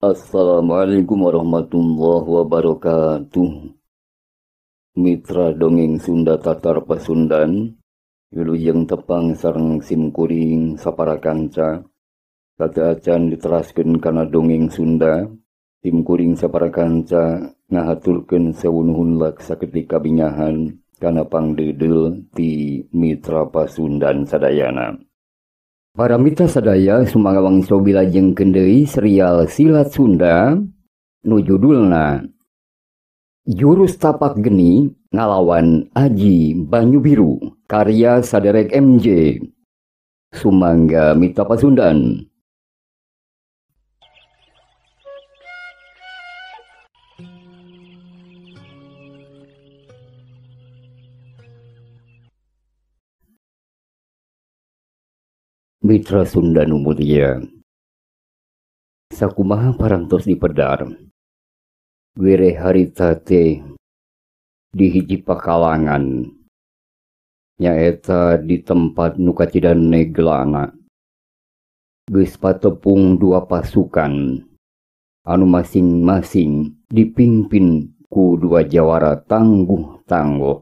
Assalamualaikum warahmatullahi wabarakatuh. Mitra dongeng Sunda Tatar Pasundan, wilujeng tepang sareng simkuring sapara kanca. Sateuacan diteraskeun kana dongeng Sunda, simkuring sapara kanca ngahaturkeun sewu nuhun lak saketik kabingahan kana pangdeudeuh ti Mitra Pasundan sadayana. Para mitra sadaya sumangga wangsul bilajengkeun deui serial Silat Sunda nu judulna Jurus Tapak Geni Ngalawan Aji Banyu Biru karya Saderek MJ. Sumangga mitra Pasundan. Mitra Sunda nu mulia, sakumaha parantos dipedar, were harita teh di hiji pakalangan, nyaeta di tempat nu kacidan neglana. Geus patepung dua pasukan, anu masing-masing dipimpin ku dua jawara tangguh-tangguh.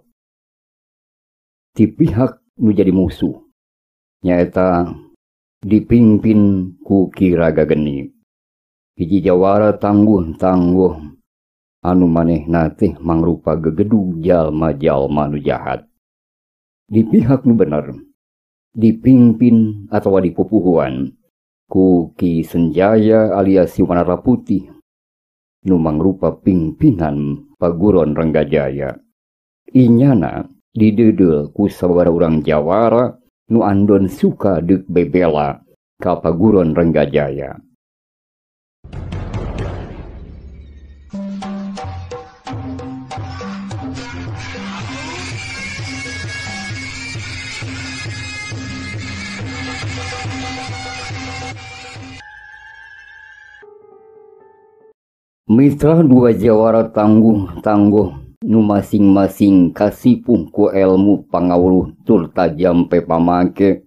Ti pihak nu jadi musuh, nyaeta dipimpin ku Ki Raga Geni. Hiji jawara tangguh-tangguh anu manehna teh mangrupa gegedug jalma-jalma nu jahat. Di pihak nu bener dipimpin atawa dipupuhuan ku Ki Senjaya alias Si Wanara Putih nu mangrupa pimpinan Paguron Renggajaya. Inyana dideudeuh ku sababaraha urang jawara nu andon suka deuk bebela ka Paguron Renggajaya. Mitra dua jawara tangguh-tangguh nu masing-masing kasipuh ku elmu pangawruh tur tajam pe pamake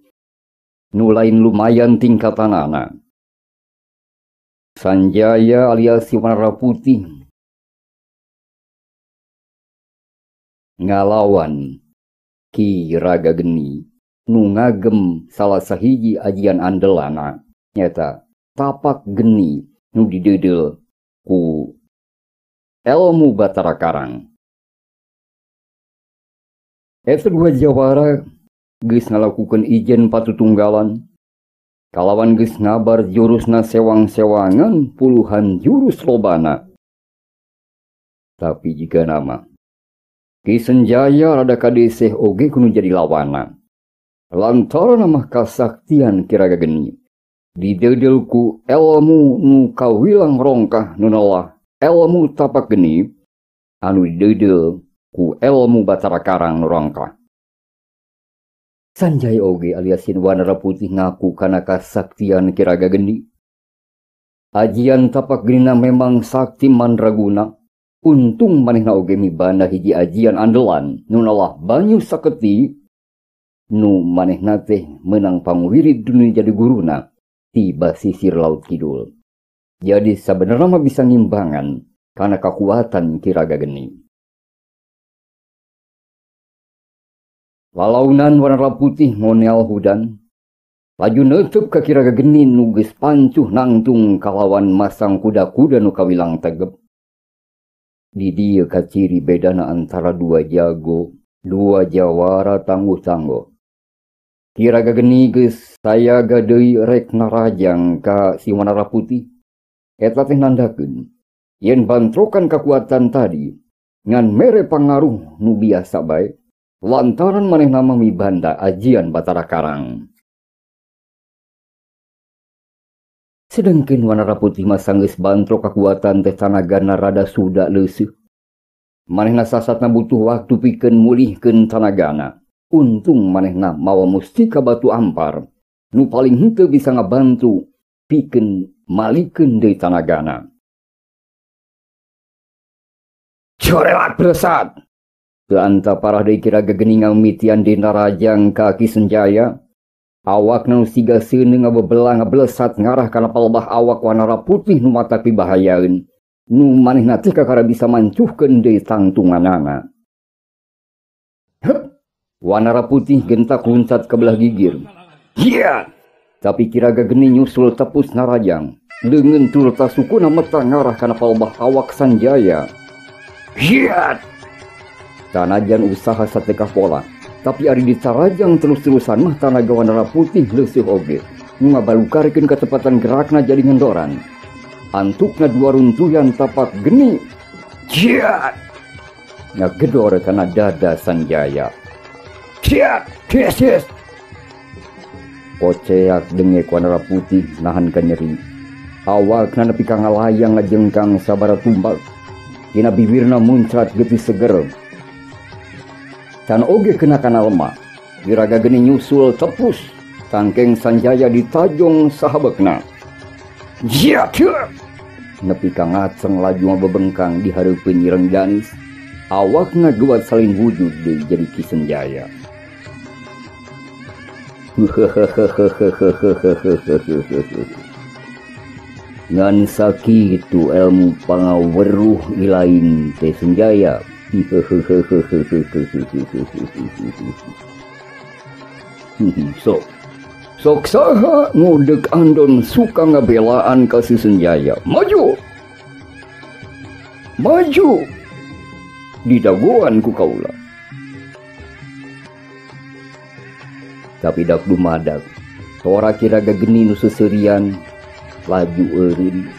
nu lain lumayan tingkatanana. Sanjaya alias Si Wanara Putih ngalawan Ki Raga Geni nu ngagem salah sahiji ajian andelana nyata tapak geni nu dideudeuh ku elmu Batara Karang. Eta dua jawara geus ngalakukeun ijen patutunggalan, kalawan geus ngabar jurusna sewang-sewangan puluhan jurus lobana. Tapi jika nama Ki Senjaya rada kadeseh oge kudu jadi lawana. Lantaran mah kasaktian Ki Raga Geni dideudeuh ku elmu nu kawilang rongkah nu nelah elmu tapak geni anu dideudeuh ku elmu Batara Karang nu rongkah. Sanjaya oge alias Si Wanara Putih ngaku kana kasaktian Ki Raga Geni. Ajian tapak genina memang sakti mandraguna. Untung manehna oge mibanda hiji ajian andelan nu nelah banyu saketi nu manehna teh meunang pangwirid dunia jadi guruna ti basisir laut kidul. Jadi sabenerna mah bisa ngimbangan kana kakuatan Ki Raga Geni. Lalaunan Wanara Putih ngonel hudan, laju neutup ka Ki Raga Geni nu geus pancuh nangtung kalawan masang kuda-kuda nu kawilang tegep. Di dieu kaciri bedana antara dua jago, dua jawara tangguh-tangguh. Ki Raga Geni geus sayaga deui rek narajang ka Si Wanara Putih. Eta teh nandakeun yen bantrokan kakuatan tadi ngan mere pangaruh nu biasa bae lantaran manehna mah mibanda ajian Batara Karang. Sedengkeun Wanara Putih mah sanggeus bantrok kakuatan teh tanagana rada suda leuseuh. Manehna sasatna butuh waktu pikeun mulihkeun tanagana. Untung manehna mawa mustika batu ampar nu paling henteu bisa ngabantu pikeun malikeun deui tanagana. Corelat beresat. Teu anta parah deui Ki Raga Geni ngamitian dina rajang ka Ki Senjaya. Awak nu siga seuneu ngabebelah ngabelesat ngarah kana palebah awak wanara putih nu matak pibahayaeun. Nu manehna teh kakara bisa mancuhkeun deui tangtunganana. Hup! Wanara putih gentak luncat ke belah gigir. Hiya! Tapi Kiraga Geni nyusul tepus narajang. Leungeun turta sukuna meta ngarah kana palebah awak Sanjaya. Hiya! Tanajan usaha satekah pola. Tapi ari ditarajang terus-terusan mah tanaga wanara putih leuseut oge. Nu ngabalukarkeun kecepatan gerakna jadi ngendoran. Antukna dua runtuyan tapak geni. Hiya! Ngagedor kana dada Sanjaya. Hiya! Yes, yes! Koceak dengek wanara putih nahan ka nyeri. Awakna nepi ka ngalayang ngajengkang sabara tumbak. Dina bibirna muncrat getih seger. Can oge kena kana lemah. Kiraga Geni nyusul tepus. Tangkeng Sanjaya ditajong sahabekna. Ya, nepi ka ngaceng laju ngabebengkang di hareupeun Nyi Rengganis. Awakna geuwat salin wujud deui jadi Ki Senjaya. Ngan sakitu ilmu pangaweruh ilaing teh Senjaya. Sok sok saha ngudek andon suka ngabelaan ka si Senjaya. Maju, maju, didagoan ku kaula. Tapi dak dumadak tora Kiraga Geni nu seuseurian laju eureun.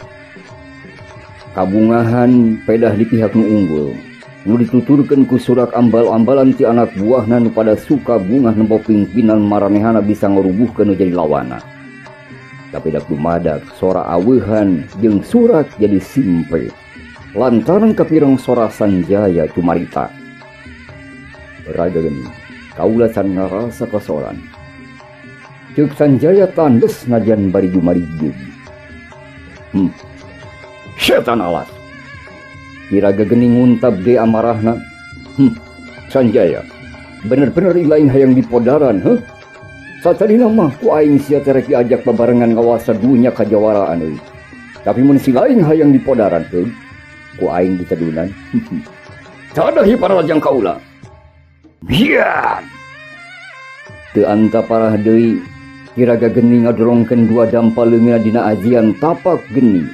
Kabungahan pedah di pihak nu unggul. Nu dituturkeun ku surak ambal-ambalan ti anak buahna nu pada suka bungah nempo pimpinan maranehana bisa ngarubuhkeun nu jadi lawana. Tapi dak dumadak sora aweuhan jeung surak jadi simpe. Lantaran kapireng sora Sanjaya cumarita. Raga Geni, kaula can ngarasa kasoran. Ceuk Sanjaya tandes najan bari jumarigeg. Setan alas. Kiraga Geni nguntab de amarahna. Sanjaya, bener-bener ilaing hayang dipodaran, heh? Satadina mah ku aing sia terek diajak babarengan ngawasa dunya kajawaraan euy. Tapi mun si lain hayang dipodaran heuh, ku aing ditedunan. Sadahi paralajang kaula. Hiya! Teu anta parah deui, Kiraga Geni ngadorongkeun dua dampa leungeunna dina ajian tapak geni.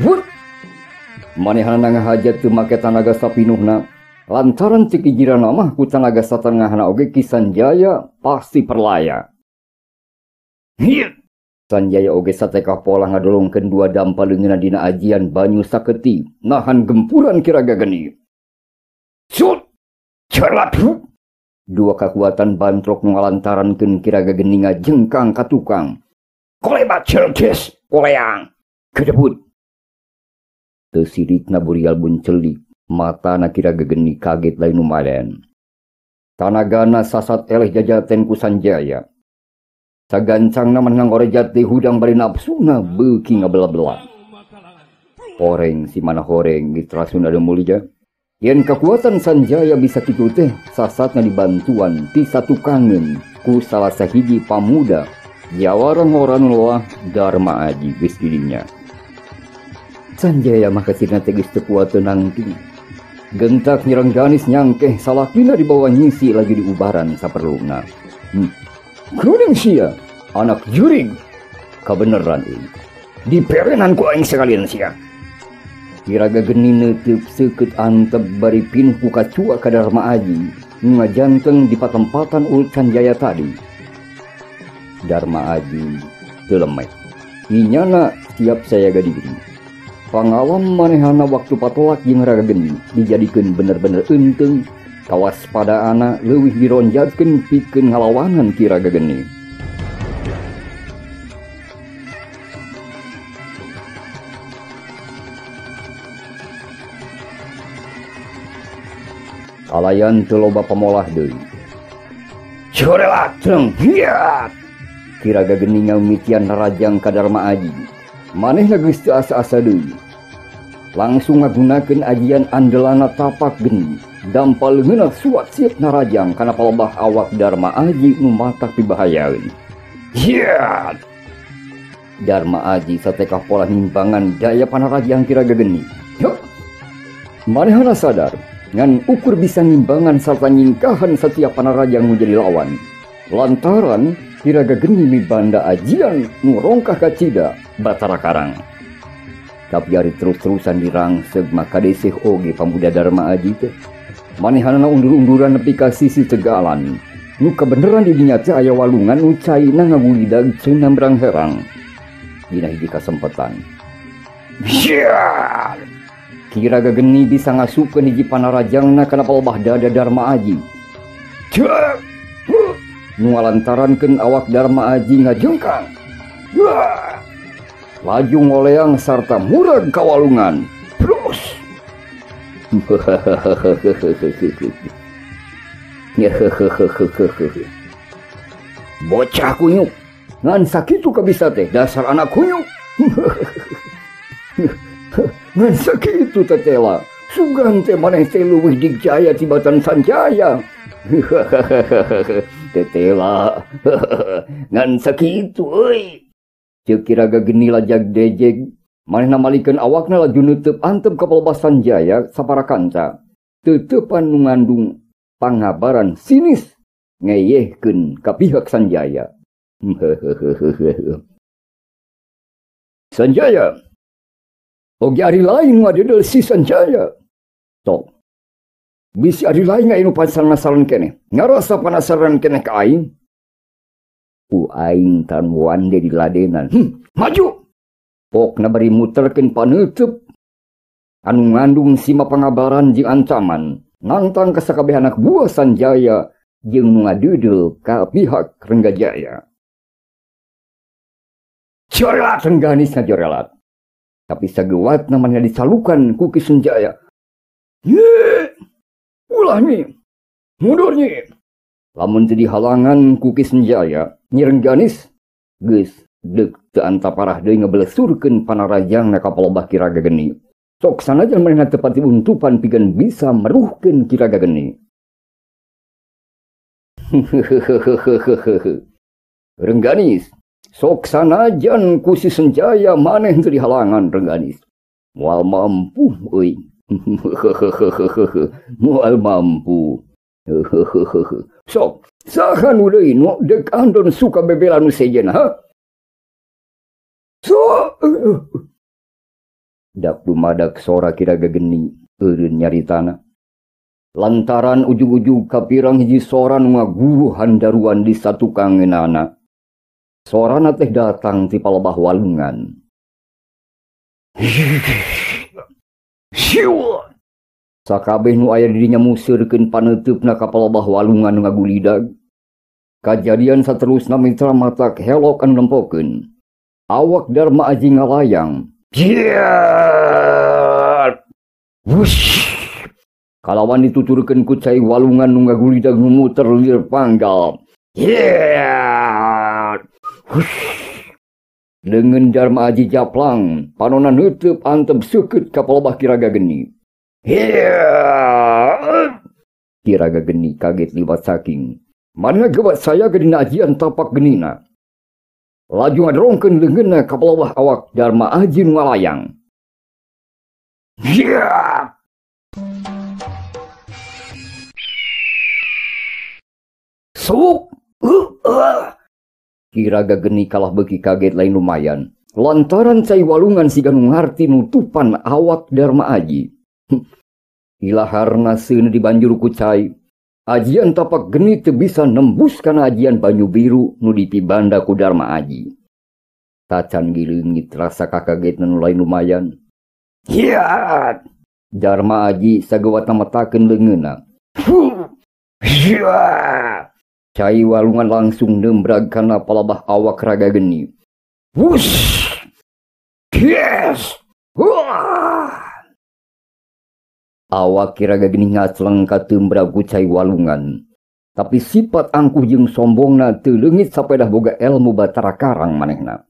Wut! Manehna ngahajat teu make tanaga sapinuhna. Lantaran cek ijirana mah ku tanaga satengahna oge Ki Sanjaya pasti perlaya. Hiya! Sanjaya oge satekah pola ngadolongkeun dua dampa leungeunna dina ajian banyu saketi nahan gempuran Kiraga Geni. Sut! Cerlat! Dua kekuatan bantrok nu ngalantarankeun Kiraga Geni ngajengkang ka tukang. Kolebat cerdes, koleang, kedebut. Teu sirikna burial buncelik, matana Kiraga Geni kaget lain lumayan. Tanagana sasat eleh jajaten ku Sanjaya. Sagancangna menang orejat teh hudang bari nafsuna beuki ngabela-bela. Horeng si mana horeng Mitra Sunda Mulya. Yen kekuatan Sanjaya bisa kitu teh sasatna dibantuan ti satukangeun ku salah sahiji pamuda jawara ngoran loah Dharma Aji geus didinya. Sanjaya mah kasirna teh geus teu kuat teu nangtung. Gentak Nyi Rengganis nyangkeh salakina dibawa nyisi lagi diubaran saperluna. Kuning sia, anak jurig. Kabeneran euy. Diperenan ku aing sekalian sia. Kiraga Geni neuteuk seukeut antep bari pinuh ku kacua ka Dharma Aji nu ngajanteng di patempatan ulut Sanjaya tadi. Dharma Aji teu lemek. Inyana siap sayaga diri. Pangalam manehana waktu patolak jeung Raga Geni dijadikeun bener-bener eunteung. Kawaspadaana leuwih dironjatkeun pikeun ngalawanan Ki Raga Geni. Kalayan teu loba pamolah deui. Corelateng hiat. Ki Raga Geni ngamitian narajang ka Dharma Aji. Manehna geus teu asa-asa deui. Langsung ngagunakeun ajian andelana tapak geni. Dampal leungeunna suat siap narajang kana palebah awak Dharma Aji nu matak pibahayaeun. Yeah! Darma Aji satekah pola nimbangan daya panarajang Ki Raga Geni. Yup. Manehna sadar ngan ukur bisa nimbangan sarta nyingkahan setiap panarajang nu jadi lawan. Lantaran Ki Raga Geni mibanda ajian nu rongkah kacida Batara Karang. Tapi ari terus-terusan dirangseg maka desih oge pamuda Darma Aji teh. Manehanana undur-unduran nepi ka sisi tegalan. Nu kebeneran di dinya teh aya walungan nu caina ngagulidag cenah berang herang. Dina hiji kasempatan. Ki Raga Geni bisa ngasupkeun hiji panarajangna kana palebah dada Darma Aji. Nu ngalantarankeun awak Darma Aji ngajengkang. Laju ngoleang sarta murag ka walungan. Terus. Bocah kunyuk. Ngan sakitu kabisa teh dasar anak kunyuk. Ngan sakitu tetela. Sugan teh maneh teh leuwih digjaya tibatan Sanjaya. Tetela. Ngan sakitu euy. Ceuk Ki Raga Geni lajag dejeg. Manehna malikeun awakna laju neuteub antep ka palebah Sanjaya sapara kanca. Teuteupan nu ngandung pangabaran sinis ngeyehkeun ka pihak Sanjaya. Sanjaya. Oge ari lain ngadedel si Sanjaya. Tok. Bisi ari lain anu panasaran keneh. Ngarasa panasaran keneh ka aing. Ku aing tan wande diladenan. Maju. Pokna bari muterkeun paneuteub anu ngandung sima pangabaran jeung ancaman nantang ka sakabeh anak buah Sanjaya jeung nu ngadeudeuh ka pihak Renggajaya. Jorelat Rengganis ngajorelat. Tapi sagewatna manehna dicalukan ku Ki Sanjaya. Ye! Ulah nyi. Mundur nyi. Lamun teu dihalangan ku Ki Sanjaya, Nyi Rengganis geus deuk teu antaparah deui ngebelesurkeun panarajangna ka palebah Ki Raga Geni. Sok sanajan manehna teu pati untupan pikeun bisa meruhkeun Ki Raga Geni. Rengganis, sok sanajan ku si Sanjaya maneh teu dihalangan Rengganis. Moal mampu euy. Moal mampu. Sok saha nu deui nu deuk andon suka bebela nu sejen ha? So dak dumadak sora Ki Raga Geni eureun nyaritana. Lantaran ujug-ujug kapirang hiji sora nu ngaguruh handaruan di satukangeunana. Sorana teh datang ti palebah walungan. Sakabeh nu aya di dinya museurkeun paneuteup-na ka palebah walungan nu ngagulidag. Kajadian saterusna mitra matak helok anu nempokeun. Awak Darma Aji ngalayang. Wush. Kalawan dituturkeun ku cai walungan nu ngagulidag nu muter lir panggal. Leungeun Darma Aji japlang, panona neuteub antep seukeut ka palebah Ki Raga Geni. Ki Raga Geni kaget liwat saking. Manehna gewat saya gedina ajian tapak genina. Laju ngadorongkeun leungeunna ka palebah awak Darma Aji nu ngalayang. Suk. Ki Raga Geni kalah beuki kaget lain lumayan. Lantaran cai walungan siga nu ngarti nutupan awak Darma Aji. Ilaharna seuneu dibanjur ku cai. Ajian tapak geni teu bisa nembus kana ajian banyu biru nu dipibanda ku Darma Aji. Tacan gileungit rasa kakagetna nu lain lumayan. Hiat! Darma Aji sagewatna metakeun leungeunna. Cai walungan langsung nembrag kana palebah awak Raga Geni. Wush! Yes! Wah! Awak Ki Raga Geni ngacleng katembrag ku cai walungan. Tapi sifat angkuh jeung sombongna teu leungit sapedah boga elmu Batara Karang manehna.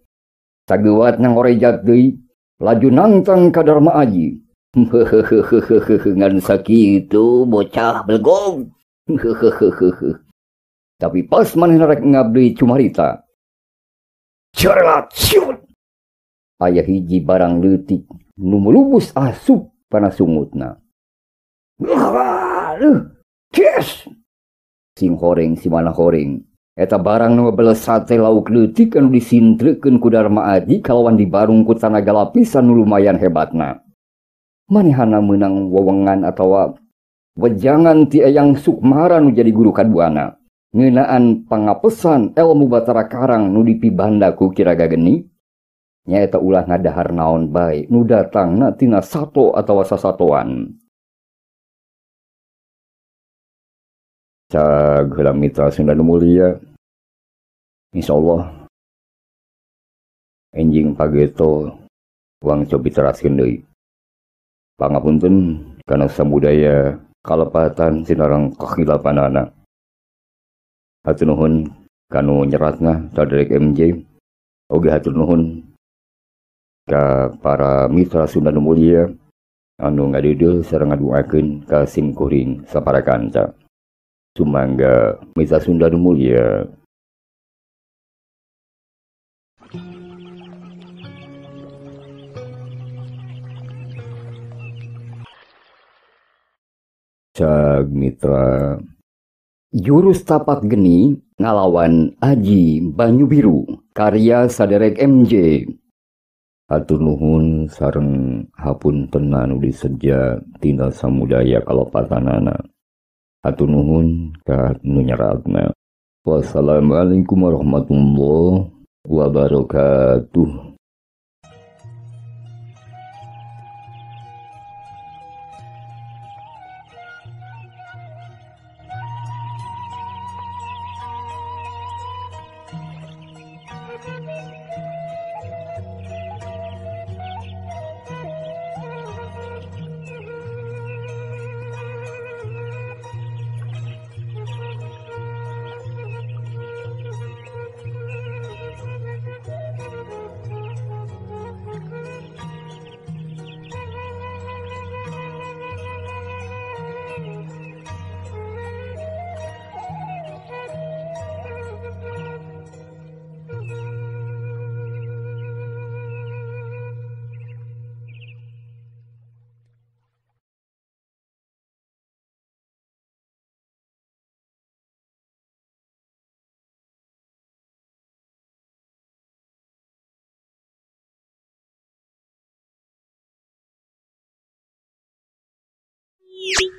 Sagewatna ngorejat deui, laju nangtang ka Darma Aji. Ngan sakitu bocah belegog. Tapi pas manehna rek ngabdi cumarita, Cerat ciut. Aya hiji barang leutik nu mulubus asup kana sungutna. Kes. Sing horeng si mana horeng. Eta barang nu belesat teh lauk leutik anu disintrekeun ku Darma Aji kalawan dibarung ku tanaga lapisan nu lumayan hebatna. Manehana meunang wewengan atawa wejangan ti Eyang Sukmara nu jadi guru kaduana. Ngeunaan pangapesan ilmu Batara Karang nu dipibanda ku Ki Raga Geni. Nyaeta ulah ngadahar naon bae nu datangna tina sato atawa sasatoan. Cag heula mitra Sunda nu mulia. Insyaallah enjing pageto wang cobi teraskeun deui. Pangapunten kana samudaya kalepatan sinareng kahilapanana. Hatur nuhun kanu nyeratna saderek MJ. Oge hatur nuhun ka para mitra Sunda nu mulia anu ngadeudeuh sareng ngaduakeun ka sim kuring sapara kanca. Sumangga mitra Sunda nu mulia. Cag mitra Jurus Tapak Geni ngalawan Aji Banyu Biru karya saderek MJ. Hatur nuhun sareng hapunten anu diseja tina samudaya kalepatanana. Hatur nuhun ka nu nyeratna. Wassalamualaikum warahmatullahi wabarakatuh. You